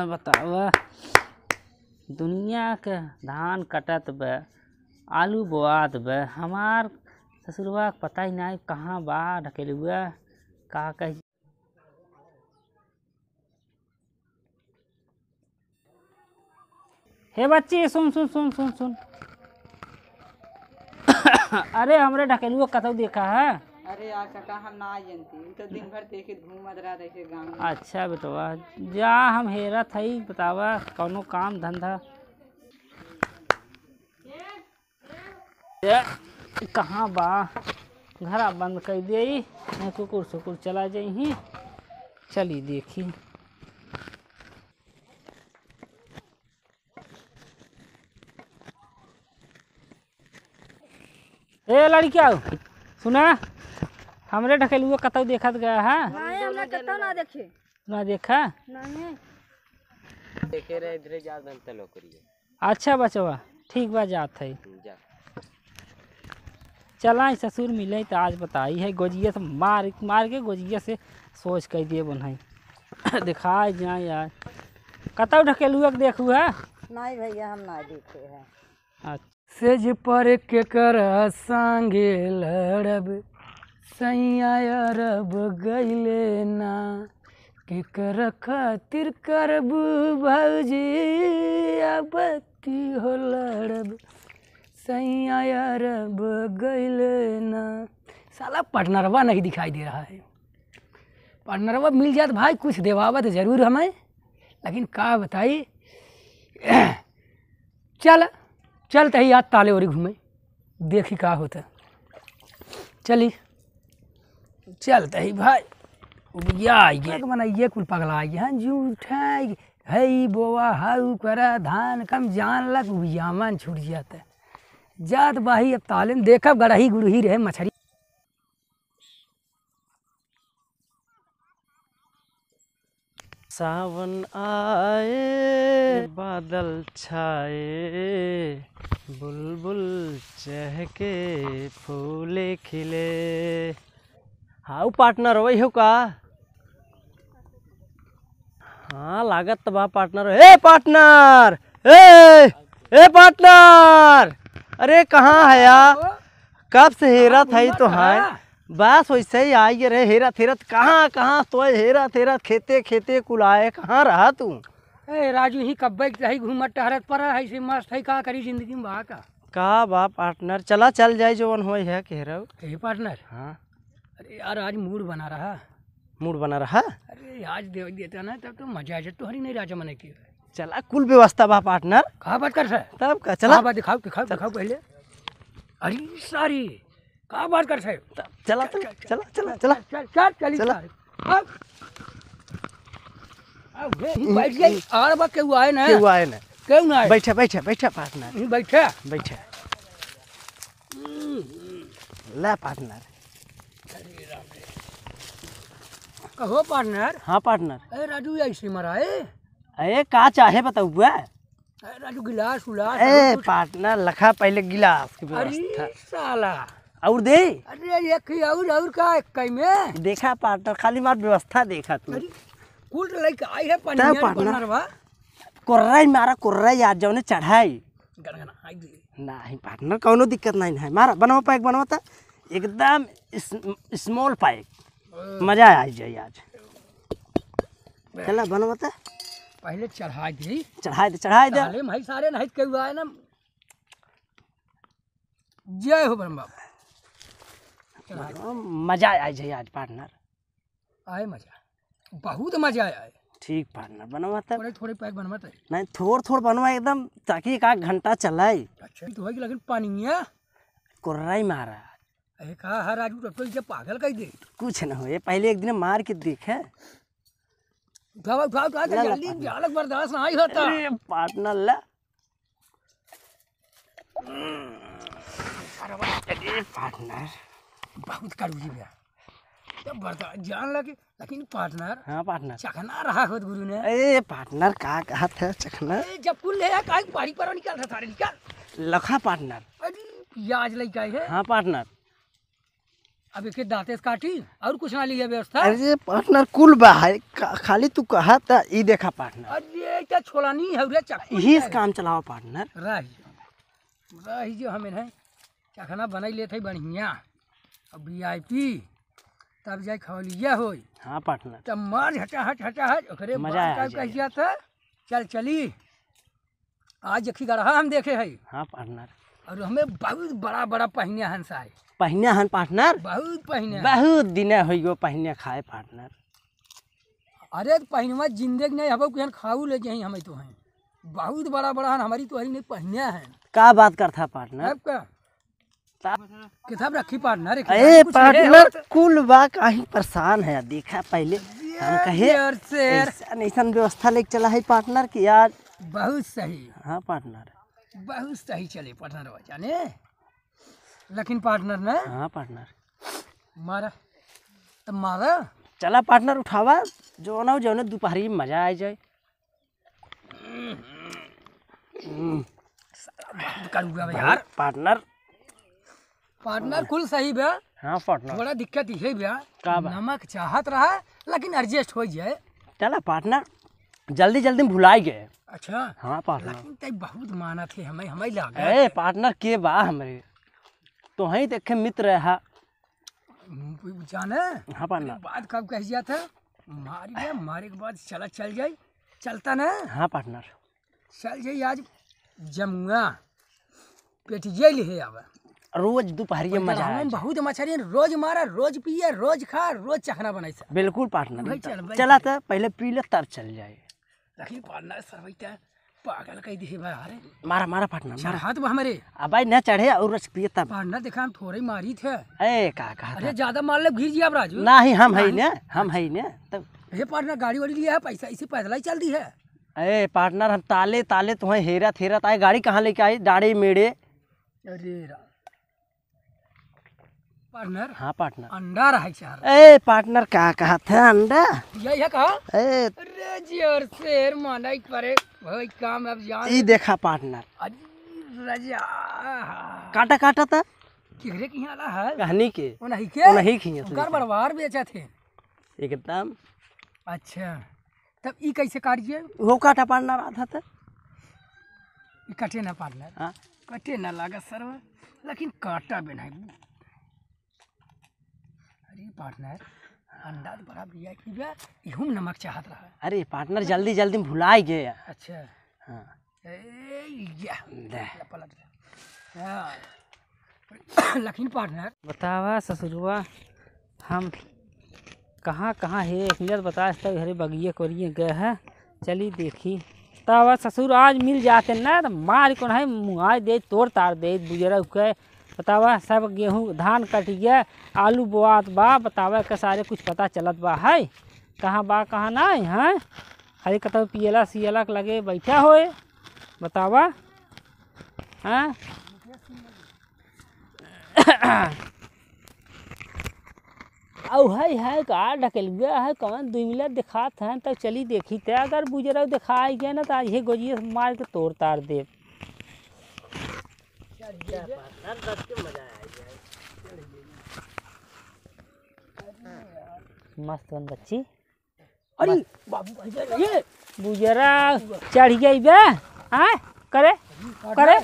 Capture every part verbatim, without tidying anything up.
बतावा, दुनिया के धान कटत बा, आलू बोआत बा, हमार ससुरवा के पता ही नाहीं कहाँ बा ढकेलुआ, का कही। हे बच्ची, सुन, सुन, सुन, सुन, सुन। अरे, हमरे ढकेलुआ कतौ देखा है? अरे यार काका, हम ना जनती, उ तो दिन भर देखे घूमत रहत ऐसे गाँव में। अच्छा बेटवा, जा, हम हेरत हई, बतावा कौनो काम धंधा। ए, कहाँ बा? घरा बंद कइ देई, नहीं कुकुर सुकुर चला जइहीं। चली देखी। ए लड़किया, सुना, हमरे ढकेलुआ कतौ देखत गया है? नहीं, हमने कतौ ना देखे। ना देखा? नहीं। देखे रहे इधरे जा, धन तलो करिए। अच्छा बचवा, ठीक बा, जात है। जा। चला ससुर मिले तो आज बताई है, गोजिया से मार, मार के गोजिया से सोच कइ दिए बनई। दिखाए जाए यार। कतौ ढकेलुआ के देखू है? नहीं भैया, हम ना देखे हैं। अच्छा। सेज पर केकरा संगे लड़ब, सैया अरब गइले ना। केकरा खातिर करबू भौजी अब की हो लड़ब, सैया अरब गइले ना। साला पार्टनरवा नहीं दिखाई दे रहा है। पार्टनरवा मिल जात भाई, कुछ देवावत जरूर हमें, लेकिन का बताई। चल, चलत ही आज ताले ओरी घूमे, देखी का होता। चली, चलत ही भाई। उबिया आई गे। मने ये कुल पगला आई हैं, जूठे है, ई बोवा हाउ करा धान कम जान लग, उबिया मन छूट जाता। जात बाही अब ताले में देखब, गड़ही गुड़ही रहे मछरी। सावन आए, बादल छाए, बुलबुल चहके, फूले खिले। हाउ पार्टनर, वही हो का? हाँ, लागत त बा पार्टनर। ए पार्टनर! ए, ए पार्टनर! अरे, कहाँ है या? कब से हेरत है तो है। बस वैसे ही आई रे, हेरत, हेरत, कहाँ, कहाँ तो हेरत, हेरत, खेते, खेते कुल आए, कहाँ रहा तू? ए राजू, ही कब्बे के रही घूमत टहरत पर है, ऐसे मस्त है, का करी जिंदगी में, बा का? का बा पार्टनर, चला चल जाए, जवन होए है, कह रहे हो। ए पार्टनर। हाँ। अरे यार, आज मूड बना रहा। मूड बना रहा? अरे, आज दे देता ना, तब तो मजा आ जाए। तोहरी नहीं राजा मने की। चला, कुल व्यवस्था बा पार्टनर। का बात कर सर? तब का, चला। का बात दिखाओ, दिखाओ, चल। दिखाओ पहले। अरे सारी, का बात कर सर? तब चला, चल, चल, चला, चला, चला। चल, चल, चली चला। सारी। अब, अब हे, ही बैठ गई। आर बा केहू आए ना? केहू आए ना? केहू ना आए? बैठा, बैठा, बैठा पार्टनर। ही बैठा। बैठा। हम्म। ला पार्टनर। कहो पार्टनर। हाँ पार्टनर। ए राजू, ऐसे मरा है? अरे का चाहे बताउबा? ए राजू, गिलास उलास ए और कुछ? पार्टनर, लखा पहले गिलास की अरे व्यवस्था। साला। और दे? अरे एक ही और, और का एक कई में? देखा पार्टनर, खाली मार व्यवस्था देखा तू। अरे कुल लइका आई है तब पनिया पार्टनर। पार्टनर बा। कोर्राई मारा, कोर्राई आज जौने चढ़ाई। गनगना आई दे। नहीं पार्टनर, कौनो दिक्कत नहीं है। मारा, बनवा पैक बनवा त, एकदम इस-, स्मॉल पैक। ओ। मजा आ जाए आज। चला बनवा त। पहले चढ़ा दे। चढ़ाई दे, चढ़ाई दे। ताले में है सारे, नहीं केहू आए ना। जय हो ब्रह्म बाबा। चढ़ा दे। मजा आ जाए आज पार्टनर। आए मजा, बहुत मजा आए। ठीक पार्टनर, बनवा तब। थोड़े थोड़े पैक बनवा तब। नहीं, थोड़ थोड़ बनवा एकदम, ताकि एक आध घंटा चलाए। अच्छा, तो होई, लेकिन पानिया। कोर्राई मारा। अरे का है राजू, तब तो इसे पागल कर दे। कुछ न होए, पहले एक दिन मार के देखे। उठावा, उठावा, उठावा, ला, ला, जल्दी, पार्टनर। जालक बर्दाश्त नहीं होता। अरे पार्टनर ला। अरे पार्टनर। बहुत कड़वी बा। जब बर्दाश्त जान लगे, लेकिन पार्टनर। हाँ पार्टनर। चखना रहा खुद गुरु ने। ए पार्टनर, का कहत है चखना? ए, जब कुल ले आया, काहे बारी पर निकाल रहा, सारे निकाल। लखा पार्टनर। अरे, प्याज लेके आए है। हाँ पार्टनर। अब एके दाँते से काटी, और कुछ ना लिए व्यवस्था? अरे पार्टनर, कुल बा है, का-, खाली तू कहा त ई देखा पार्टनर। अरे, ई का छोला नहीं है रे, चक्कू यही है। से काम चलावा पार्टनर। रही जो, रही जो हम इन्हें चखना बनाई लेत है बढ़िया, अब V I P, तब जाए खौलिया होई। हाँ पार्टनर। तब मार हटा हट, हटा हट, ओकरे मजा बाद आ का जाए। कह जाता, चल चली। आज एक ही गढ़ा हम देखे है। हाँ पार्टनर। और हमें बहुत बड़ा बड़ा पहिनिया हन सारे। पहिनिया हन पार्टनर? बहुत पहिनिया। बहुत दिन होइ गो पहिनिया खाए पार्टनर। अरे तो पहिनवा जिंदगी नहीं हबो, केहन खाऊ ले जाई, हमें तो हैं। बहुत बड़ा बड़ा हन, हमारी तो हरी नहीं पहिनिया है। का बात करता पार्टनर? अब का? ता- किताब रखी पार्टनर, एक ए किताब कुछ है पार्टनर, हो तो। कुल बा, काहे परेशान है? देखा पहले, हम ये कहे यार शेर। ऐसा, ऐसा व्यवस्था लेके चला है पार्टनर कि यार। बहुत सही। हाँ पार्टनर। बहुत सही चले पार्टनर, जाने। लेकिन पार्टनर ना। हाँ पार्टनर। मारा। तब मारा। चला पार्टनर, उठावा, जो ना हो, जो ना, दोपहरी में मजा आ जाए। हम्म। साला बहुत कड़ुआ बा यार। पार्टनर। पार्टनर कुल सही बा। हाँ पार्टनर। थोड़ा दिक्कत इहे बा। का बा? नमक चाहत रहा, लेकिन adjust हो जाए। चला पार्टनर, जल्दी जल्दी में भुलाई गए। अच्छा। हाँ पार्टनर। लेकिन तै बहुत मानत है हमें, हमें लागत। ए पार्टनर, के बा हमरे? तो ही देखे मित्र है। जाने? हाँ पार्टनर। बात कब कह जात है? मार गया, मारे के बाद चला चल जाई, चलता ना? हाँ पार्टनर। चल जाई आज जमुआ, पेटिया ले आवा। रोज दोपहरिया मजा आ जाए। बहुत मछरी है, रोज मारा, रोज पिया, रोज खा, रोज चखना बनाई सा। बिल्कुल पार्टनर। भाई चल, भाई चला चल। त पहले पी ले तब चल जाए। लेकिन पार्टनर सरवैता पागल कह दिहे बा, अरे। मारा, मारा पार्टनर, मारा। चढ़त बा हमरे। अबे न चढ़े और रस पिए तब। पार्टनर देखा हम थोड़े मारी थे। ए, का कहा अरे था? ज्यादा मार ले गिर जिया राजू। नहीं, हम है नहीं। ने, हम है ने। तब हे पार्टनर गाड़ी वाड़ी लिया है, पैसा इसी पैदल ही चल दी है। ए पार्टनर, हम ताले, ताले तुम्हें हेरत, हेरत आए, गाड़ी कहाँ लेके आई? डाड़े मेड़े। अरे राम। पार्टनर? हाँ पार्टनर। अंडा रहा है चार। ए पार्टनर, का कहा था अंडा? यही है कहा? ए अरे जी और शेर माना ही परे, भाई काम अब जान। ई देखा पार्टनर। अरे रजा। काटा, काटा था। केकरे के यहाँ ला है? कहनी के। वो नहीं के? वो नहीं खिया उनकर तू। बड़वार बेचा थे। एकदम। अच्छा, तब ई कैसे काटिए? वो काटा पार्टनर आधा था। ई कटे ना पार्टनर। हाँ। कटे ना लागा सरवा, लेकिन काटा बे नहीं। अरे पार्टनर, अंडा तो बड़ा V I P बा, इहू में नमक चाहत रहा। अरे पार्टनर, जल्दी जल्दी में भुलाई गए। अच्छा। हाँ। ए, या। दे। पलट गया। हाँ। लेकिन पार्टनर। बतावा ससुरवा, हम कहाँ कहाँ है, एक मिनट बता, तब हरे बगिए कोरिए गए हैं, चली देखी। तब ससुर आज मिल जाते ना, तो मार को नहीं मुँगाई दे, तोड़ तार दे, बुजरा के। बतावा, सब गेहूँ धान कट गया, आलू बोआत बा, बतावा के सारे कुछ पता चलत बा है, कहाँ बा कहाँ नहीं है? खाली कतौ पियला सियला के लगे बैठा होए, बतावा, हैं? औ है, है का ढकेलुआ है, कौन दुई मिला दिखात है, तब चली देखी ते, अगर बुजरा दिखाई गया ना, तो आज हे गोजिए से मार के तोड़ तार देब। मस्त बन बच्ची। अरे, बाबू, भाई, भाई, ये बुजरा चढ़ गई बे, हाँ? करे, करे,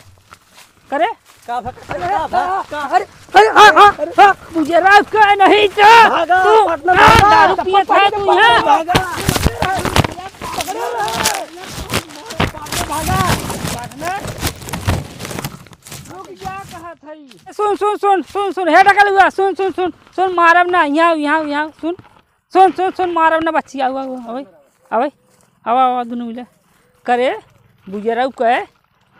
करे। का भा-, का भा-, का अरे, अरे, हाँ, हाँ, हाँ, बुजरा का नहीं तो भागा, तू, पार्टनर, हाँ, भागा, दारू पिए था तू यहाँ। भागा। रुक जा, कहा था ई। सुन, सुन, सुन, सुन, सुन, हे ढकेलुआ, सुन, सुन, सुन, सुन, मारब ना, यहाँ, यहाँ, यहाँ, सुन। सुन, सुन, सुन, मारब ना बच्ची, आवा, आवा, अबे, अबे, आवा, आवा, दुनू मिले। करे, बुजरऊ के,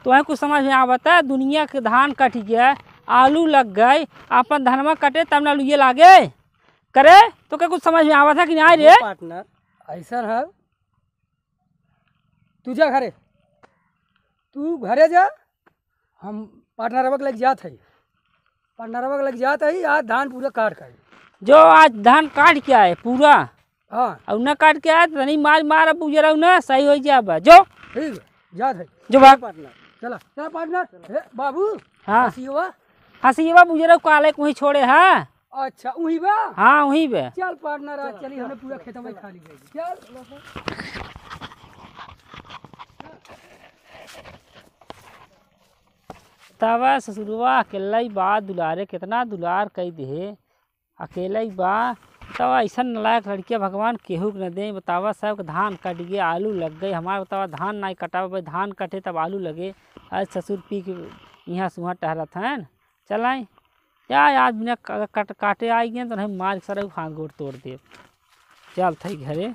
तोहे कुछ समझ में आवता? दुनिया के धान कट गया, आलू लग गए, अपन धनमा कटे तब ना लुए लागे। करे, तोके कुछ समझ में आवता कि नाहीं रे? पार्टनर, ऐसा है, तू जा घरे, तू घरे जा, हम पार्टनरवा के लग जात है, पार्टनरवा के लग जात है, आज धान पूरा काट के आई। जो आज धान काट के आए पूरा। हाँ। और ना काट के आए तो तनी मार, मार, अब बुजरऊ ना सही हो जाबा। जो। ठीक है, जात है। जो भाग। पार्टनर। चला, चला पार्टनर। हे बाबू। हाँ। हसियवा। हसियवा बुजरऊ काले कोई छोड़े है। अच्छा, उही बा? हाँ, उही बे। चल partner, आज चली, हमने पूरा खेतवा खाली कर दी। चल। तब ससुरवा अकेला ही बा दुलारे, कितना दुलार कई दे, अकेला ही बा। तब ऐसन नालायक लड़किया भगवान केहू के न दे। बतावा, सब धान कट गए, आलू लग गए, हमार बतावा धान नाहीं कटावे, भाई धान कटे तब आलू लगे। आज ससुर पी के यहाँ सुहाँ टहरत हैं। चल आई, या, या, बिना क-, कट-, काटे आई गए तो नहीं, मार के सारा हाथ गोड़ तोड़ दे। चल थई घरे।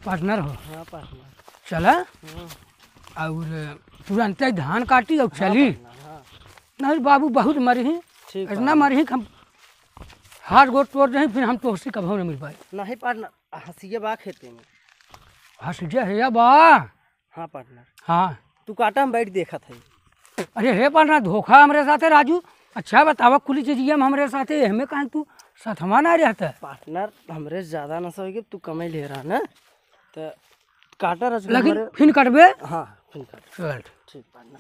Partner हो। हाँ, partner। चला। हाँ। और तुरंते धान काटी और हाँ, चली। Partner, हाँ। नहीं बाबू, बहुत मरी ही। ठीक, इतना partner। मरी ही कि हम हाथ गोड़ तोड़ दे, फिर हम तोहसे कबहू न मिल पाए। नहीं partner, हंसिया बा खेते में। हंसिया है या बा? हाँ partner। हाँ। तू काटा, हम बैठ देखत है। अरे हे partner, धोखा हमरे साथे राजू। अच्छा बतावा, कुल चीजिया में हमरे साथे, हमें कहाँ तू सथवा ना रहता? Partner, हमरे ज्यादा नशा होइगे, तू कमे ले रहा ना, तो काटा राजू लेकिन हमरे फिन कटबे? हाँ, फिन कट। चल। ठीक partner।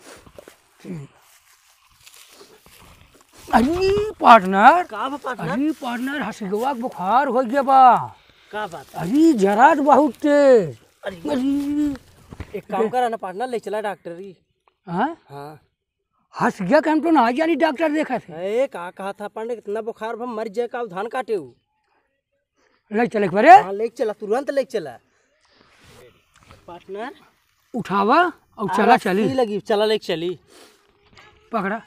अरे partner, का बा partner? अरे partner, हंसिगवा के बुखार हो गया बा। का बात है? अरे जरात बहुत तेज। अरे। अरे। एक काम करा ना partner, ले चला डॉक्टरी। हाँ? हाँ। हंसिया के हम तो ना जानी डॉक्टर देखा थे। ए, का कहा था partner, इतना बुखार बा, मर जाए का, धान काटे हु। ले चले एक बारे। हाँ, ले चला, तुरंत ले चला। Partner। उठावा और आ, चला रस्सी चली। लगी, चला ले चली। पकड़ा,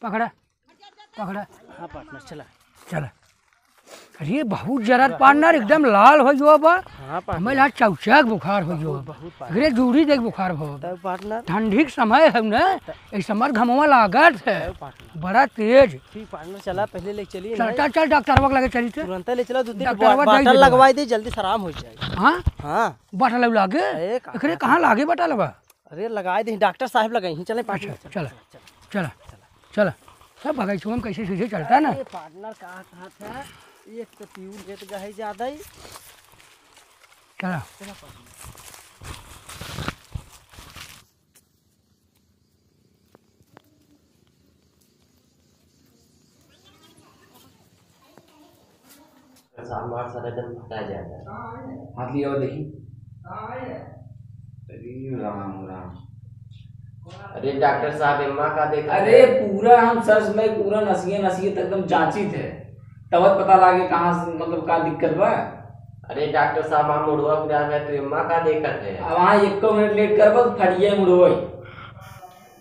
पकड़ा, पकड़ा। हाँ partner, चला। चला। अरे बहुत जरा partner एकदम लाल हो जो बा। हाँ partner। हमें लाल चौचक बुखार हो जो। बहुत, बहुत partner। एकरे जूड़ी देख बुखार हो। तब partner। ठंडी के समय है ना, इस समय घमवा लागत है। तब partner। बड़ा तेज। ठीक partner, चला पहले ले चली चल, ना। चल, चल, डॉक्टरवा के लगे चली थे। तुरंत ले चला, दो तीन डॉक्टरवा बा-, जाई बॉटल दे लगवाई दे, जल्दी से आराम हो जाए। हाँ? हाँ। बॉटल लागे? ए, का-, एकरे कहाँ लागे बॉटल बा? अरे लगाए दे, डॉक्टर साहब लगाई ही, चले partner। अच्छा, चला, चला, चला। सब बगैचवा में कैसे सीधे चलता ना। अरे partner का कहा था, एक तो पीऊ लेत गए ज्यादा ही। चला। चला partner। सामान सारा एकदम फटा जाता है। हाथ लिया हुआ देखी। अरे राम राम। अरे डॉक्टर साहब, एम्मा का देखा अरे है? पूरा हम सर में पूरा नसिए नसिए तक एकदम जांचित है, तब पता लागे कहाँ से, मतलब का दिक्कत बा। अरे डॉक्टर साहब, हम मुड़वा गिरा गए तो एम्मा का देखत है? अब वहाँ एको मिनट लेट करबो तो फटिए मुड़वा।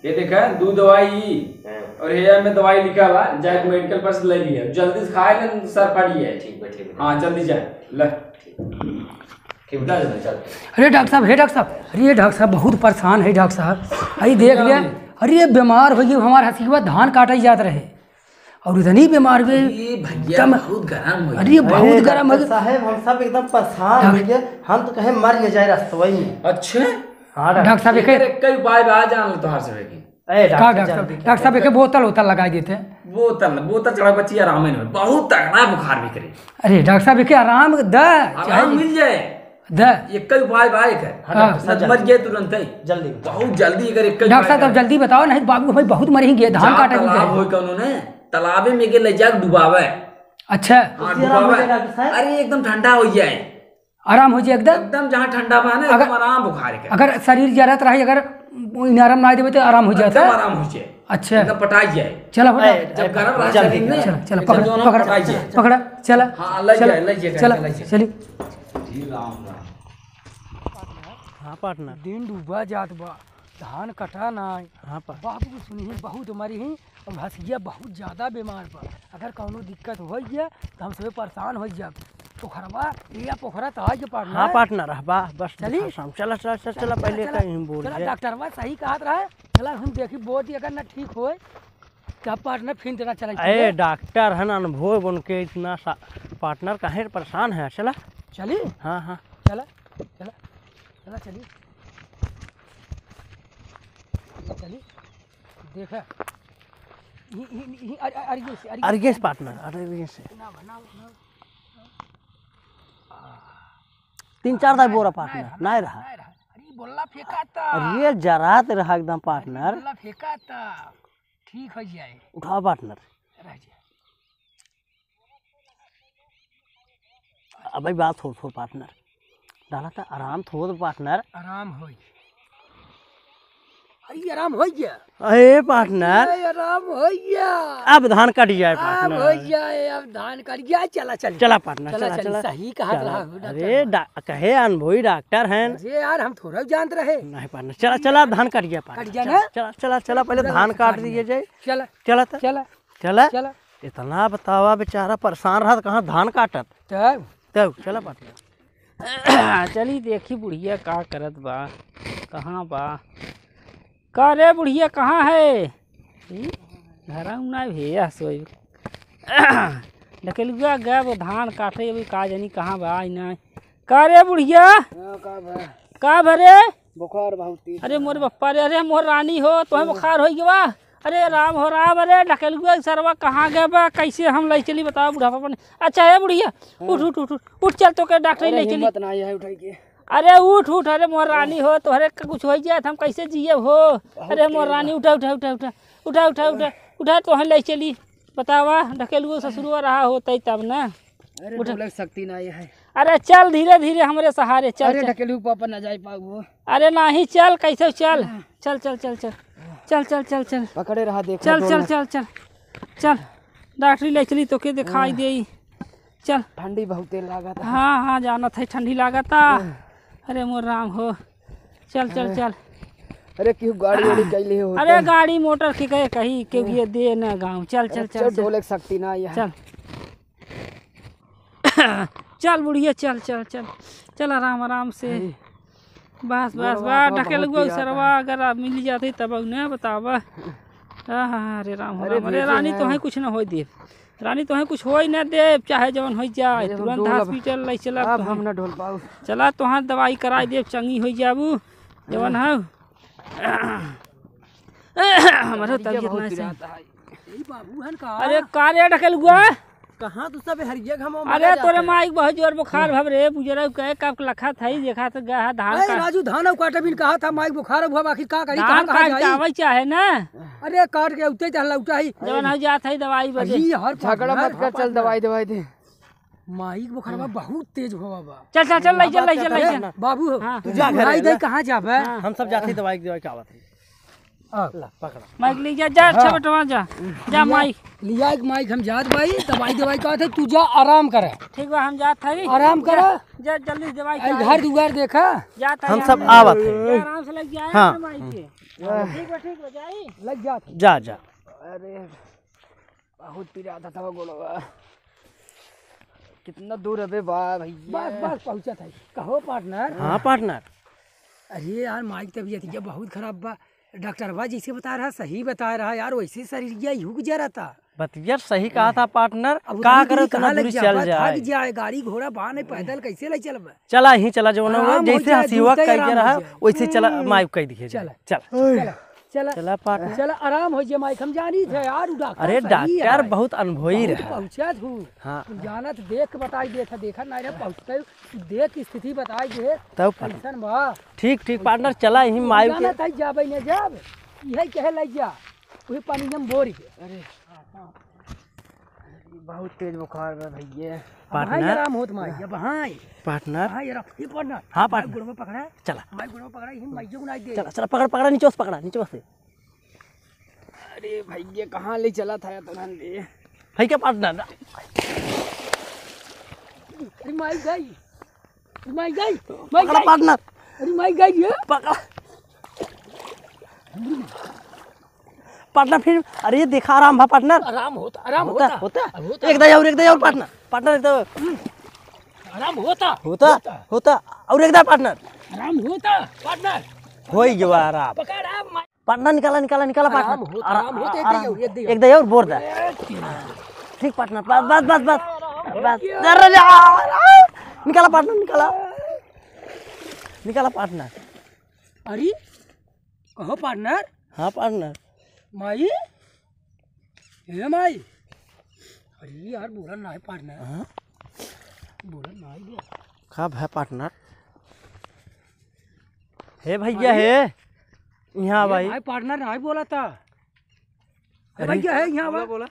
ये देखा, दू दवाई ई, हाँ। और ये में दवाई लिखा बा, जाके मेडिकल पर से ले लिया, जल्दी से खाए ना, सर फट जाए। ठीक बा, ठीक बा। हाँ, जल्दी जाए, ले। ठीक। ठीक बा, चल, चल। अरे डॉक्टर साहब, हे डॉक्टर साहब, अरे ये डॉक्टर साहब बहुत परेशान है डॉक्टर साहब, अरे देख लिया, अरे ये बीमार हो गई, हमारे हंसी के बाद धान काटे जात रहे और इतनी बीमार हुई, अरे भैया, एकदम बहुत गरम हो गया। अरे बहुत अरे गरम हो डॉक्टर गया। साहब, हम सब एकदम परेशान हो डॉक्टर गए, हम तो कहे मर न जाए रस्तवई में। अच्छे? हाँ, डॉक्टर साहब, एकर एके एक ही उपाय बा, जान लो तोहार से बेटी। ए, का डॉक्टर डॉक्टर साहब, जल्दी डॉक्टर साहब, एके बोतल वोतल लगाई देते। बोतल, बोतल चढ़ा बच्ची आराम ही नहीं, बहुत तगड़ा बुखार भी करे। अरे, डॉक्टर साहब, एके आराम द, आराम चाहे मिल जाए। द। एक ही उपाय बा, एक है। हाँ, हाँ। डॉक्टर साहब, मर गए तुरंत ही। जल्दी। बहुत जल्दी, अगर एक ही डॉक्टर साहब, उपाय तब है। जल्दी बताओ, नहीं तो बाबू भाई बहुत मरेंगे, धान जा काटे तालाब के। हो कौनो ने, तालाबे में के ले जा डुबावे। अच्छा। हाँ, उसी आराम हो डुबावे। जाए डॉक्टर साहब। अरे, एकदम ठंडा हो जाए। आराम हो जाए एकदम? एकदम जहाँ ठंडा बा ना, अगर, एकदम आराम बुखार के। अगर शरीर जरत रहे, अगर नरम ना देवे तो आराम हो जाता एकदम है? आराम हो जाए। अच्छा। एकदम पटाई जाए। चला फटा। ए, जब ए, गरम रहा जल्दी शरीर में, चला, चला, एकदम पकड़ा, दोनों पकड़ा, पटाई जाए। पकड़ा, चला, हाँ, लग चला, जाए, लग जाए, चला, लग जाए। चली। जी राम राम। हाँ, partner। दिन डूबा जात बा, धान कटा नाई। हाँ, partner। बाबू सुनी ही, बहुत मरी ही। अब हंसिया बहुत ज्यादा बीमार बा, अगर कौनो दिक्कत होइ गया तो हम सब परेशान होइ जाब। पोखरवा, ये पोखरा तो है ये partner। हाँ, partner, रहबा, बस चली? दिखा शाम। चला, चला, चला, चला, चला, पहले चला, कहीं बोल चला, दे। डॉक्टरवा सही कहत रहे, चला हम देखी बोल दी, अगर ना ठीक होए तो अब partner फिर देना चला। अरे डॉक्टर है ना, अनुभव उनके इतना सा, partner काहे परेशान है, चला। चली? हाँ, हाँ। चला, चला, चला, चली। चली। देखा। ई, ई, ई, अर-, अर-, अरिये से, अरिये अरिये से। से partner, अरिये से। ना, ना, ना। तीन चार दाई बोरा ना, partner, ना, ना रहा। ना रहा। अरे, बोला फेंका था। अरे, जरात रहा एकदम अरे, partner। बोला फेंका था। ठीक हो जाए। उठाओ partner। रह जा। अबे बात थोड़ थोड़ पार्टनर। डाला था आराम थोड़ पार्टनर। आराम होई। अरे आराम हो गया। अरे पार्टनर। अरे आराम हो गया। अब धान कट जाए अब पार्टनर। हो जाए, अब धान कट जाए। चला चल। चला पार्टनर, चला चला, चल। चला। सही कहा चला। रहा हो डॉक्टर अरे साहब। डा-, कहे अनुभवी डॉक्टर हैं। अरे यार हम थोड़ा जानत रहे। नहीं पार्टनर, चला चला धान कट गया पार्टनर। कट गया चला, ना? चला चला चला पहले चला, धान काट काट दिए लिया। जाए। चला। चला था। चला। चला। चला। इतना बतावा बेचारा परेशान रहा त कहाँ धान काटत। तब? तब चला पार्टनर। चली देखी बुढ़िया का करत बा, कहाँ बा। का रे बुढ़िया कहाँ है? ई, घरा उना भी है सोई। ढकेलुआ गए वो धान काटे, अभी का जानी कहाँ बा, आई ना। का रे बुढ़िया? हाँ, का भा? का भा रे? बुखार बहुत तेज अरे बा। मोर बप्पा रे, अरे मोर रानी हो, तोहे हाँ। बुखार होइ गवा। अरे राम हो राम, अरे ढकेलुआ सरवा कहाँ गए बा, कैसे हम लइ चली बतावा बुढ़ापा अपने। अच्छा है बुढ़िया, हाँ। उठ उठ उठ उठ उठ, चल तोके डॉक्टरी अरे लइ चली। हिम्मत ना है उठाई के। अरे उठ उठ, अरे मोर रानी हो, तोहरे क-, कुछ होइ जाए त हम कैसे जियब हो? बहुत अरे मोर तेज रानी बा। उठा उठा उठा उठा उठा उठा उठा उठा, तोहे लइ चली। बतावा, ढकेलुआ ससुरवा रहा होतइ तब ना। अरे उठ। डोले क शक्ति ना है। अरे चल धीरे धीरे हमरे सहारे, चल, अरे चल। ढकेलुआ पापा ना जाए पाऊ हो। अरे नाही, चल, कैसे चल। हाँ। चल, चल, चल, चल। चल, चल, चल, चल। पकड़े रहा, देखो चल, चल, दोनों। चल, चल। चल। डॉक्टरी लइ चली, तोके देखाई हाँ। देई। चल। ठंडी बहुते लागत है। हाँ, हाँ, जानत है, ठंडी लागत है। हाँ। अरे मोर राम हो। चल, चल, हाँ। चल। अरे, केहू गाड़ी वाड़ी कैले हो अरे, तो। गाड़ी मोटर के कहे कहीं, केहू हाँ। ये दे ना गाँव। चल, अरे, चल, चल, चल, चल। डोले क शक्ति ना है। चल। चल बुढ़िया, चल, चल, चल। चल आराम, आराम से। अरे। बस, बस, गोड़वा बस, तो ढकेलुआ बहुत पिरात सरवा है। अगर आप मिल जाते तब ना बतावा। आहा, अरे राम हो अरे राम, अरे धीरे रानी है। तोहे कुछ ना होइ देब। रानी तोहे कुछ होइ ना देब, चाहे जवन होइ जाए, अरे हम तुरंत डोलब। हॉस्पिटल लइ चलब अब तोहे। हम ना डोल पाऊ। चला तोहार दवाई कराइ देब, चंगी होइ जाबू। जवन हाँ। हउ। हमरो तबीयत बहुत नहीं सही। पिरात है। ए बाबू हन का? अरे का रे ढकेलुआ? कहाँ तू सब हरिया घाम में अरे लगा तोरे जाते? माई के बहुत जोर बुखार भव रे, बुजरऊ कहे कब लखा था ही, देखा तो गया है धान अरे का। राजू, धान काटे बिन कहा था माई के बुखार हुआ, आखिर का करी, धान कहाँ, कहाँ काट के जाई? आवे चाहे ना। अरे काट के उते चल लौटा ही। जवन हो जात है दवाई बदे। अरे हर झगड़ा पार्टनर, मत कर, हर चल पार्टनर। दवाई, दवाई दे। माई के बुखार बा, बहुत तेज हुआ बा। चल, चल, चल, लइ चल, लइ चल, लइ चल। बाबू हो, हाँ। तू जा दवाई घरे दे ना। कहाँ जाबे? हाँ। हम सब जाते दवाई, दवाई का आवत है। आओ। ला, पकड़ा। माइक ले जा, जा, अच्छा हाँ। बेटवा, जा। जा, लिया, माइक। लिया एक माइक, हम जात भाई, दवाई, दवाई का थे, तू जा, आराम करे। ठीक बा, हम जात हई। आराम करे। जा, जा, जल्दी से दवाई आई खा। घर दुआर देखा। जात हई, हम सब हम आवत है। जा, आराम से लग जाए हाँ। ना माइक के। ठीक बा, ठीक बा, जाई। लग जात। जा, जा। अरे, बहुत पिरात था गोड़वा। कितना दूर अबे बा भैया। बस, बस, पहुँचत है। कहो पार्टनर। हाँ पार्टनर। अरे यार, माइक तबीयत ये बहुत खराब बा। डॉक्टरवा जैसे बता रहा, सही बता रहा यार, वैसे शरीर ये यूं गुजरा था। बतिया सही कहा था पार्टनर, अब का उतनी करे दूरी इतना कहाँ लग दूरी जाए, चल बस जाए। थक जाए, गाड़ी घोड़ा बा नहीं, पैदल कैसे ले चलबे? चला ही चला, जो ना आराम हो जैसे जाए, हसीवा दूर तक कह के आराम हो रहा, जाए। वैसे चला, हम्म। माइक कह दिए चला। चला। चला। चला। चला पार्टनर। चला, आराम हो जाए माइक, हम जानी थे यार, उ डॉक्टर अरे सही डॉक्टर है। बहुत अनुभवी बहुत रहा। पहुँचा तू। हाँ। तू जानत देख के बताई देत है, देखा नहीं रे पहुँचते। देख स्थिति बताई दे। तब पार्टनर। कैसन बा? ठीक, ठीक पार्टनर, चला यही माई के। जाना था, जाबे न जाब। यही कहे लग जा। वही पानी हम बोर के। अरे। बहुत तेज बुखार बा भैया। अब हाँ पार्टनर। आराम होत माई, अब हाँ। पार्टनर। हाँ, ये रख, ये पार्टनर। हाँ, माई पार्टनर। गुड़वा पकड़ा। चला। माई गुड़वा पकड़ा, ये माई जो गुनाई दे। चला, चला, पकड़, पकड़, नीचे से पकड़ा, नीचे से। अरे भैया, कहाँ ले चला था यार, तो ले। है क्या पार्टनर? अरे माई गई। अरे माई गई। माई पकड़ा गई। पार्टनर। अरे माई गई ये। पकड़ा। पार्टनर फिर, अरे देखा आराम भा पार्टनर। आराम होता, आराम होता, होता। होता। अब होता। एक दाई और, एक दाई और पार्टनर। पार्टनर एक दाई। आराम होता। होता, होता। होता। और एक दाई पार्टनर। आराम होता, पार्टनर। होई गवा आराम। पकड़ आराम। पार्टनर निकाला, निकाला, निकाला, पार्टनर। आराम होता, आराम, आराम होता, एक आराम। दे, एक दे। एक दे और बोर दा। ए, तेरा। ठीक पार्टनर, बस, बस, बस, बस। आराम बस। होता। अरे, आ, आ, निकाला पार्टनर, निकाला। निकाला पार्टनर। अरे, कहो पार्टनर। हाँ पार्टनर। माई, ए माई। अरे यार, बोला ना है पार्टनर। हाँ? बोला ना है बे। का भा पार्टनर? हे भैया, माई? हे। यहाँ ए भाई। भाई पार्टनर ना है बोला था। ए अरे। भैया, हे यहाँ बोला, बा। बोला।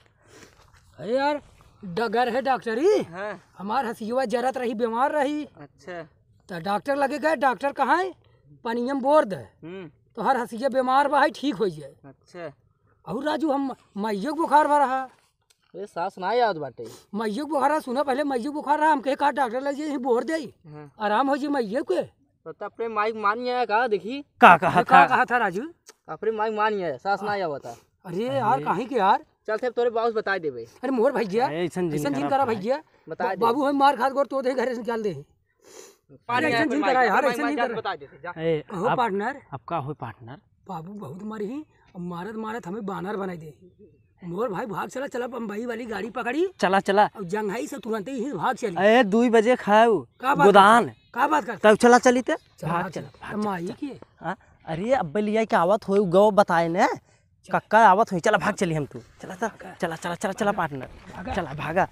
अरे यार, डगर है डॉक्टरी। हाँ। हमार हसियवा जरत रही, बीमार रही। अच्छा। त डॉक्टर लगे गए, डॉक्टर कहा है, पनिया में बोर दे। हम्म। तोहर हसिया बीमार बा, है, ठीक हो जाए। अच्छा। और राजू, हम मइयो के बुखार भरा है। अरे सास ना आवत बाटे। मइयो के बुखार रहा, सुना पहले, मइयो के बुखार रहा, हम कहे का डॉक्टर लग जाए, यहीं बोर दे। हाँ। आराम हो जाए मइयो के। तो अपने माइक मान आया का, देखी। का कहा अरे का था? कहा था राजू? अपने माइक मान आया, सास ना आवत है। अरे यार, अरे। काहे के यार? चल, थे तोरे बाबू से बताई देबे। अरे मोर भैया, अरे, ऐसन जिन ऐसन जिन करा करा भाई। भैया। बताई दे। बाबू हम मार खात गोर तो दे, घरे से निकाल दे। अरे, ऐसन जिन करा यार, ऐसन जिन करा। बताई देते, जा। ए, कहो अब, पार्टनर। अब का होई पार्टनर? बाबू बहुत मारी ही, अब मारत मारत हमें बानर बनाई दे। मोर भाई भाग चला, चला बम्बई वाली गाड़ी पकड़ी। चला, चला। अब जंघई से तुरंत ही भाग चली। ए, दुई बजे खाऊ। का बात गोदान। करता? का बात करता? तब चला चली ते। चला, भाग भाग चला, चला। भाग तो चला, माई चला। के। हाँ? अरे, अब्बे लिया के आवत होई, गौ बताए ने। चला। कक्का आवत होई, चला भाग चली हम तू। चला, चला, भागा। चला, चला, चला, चला पार्टनर। भागा। चला, भागा।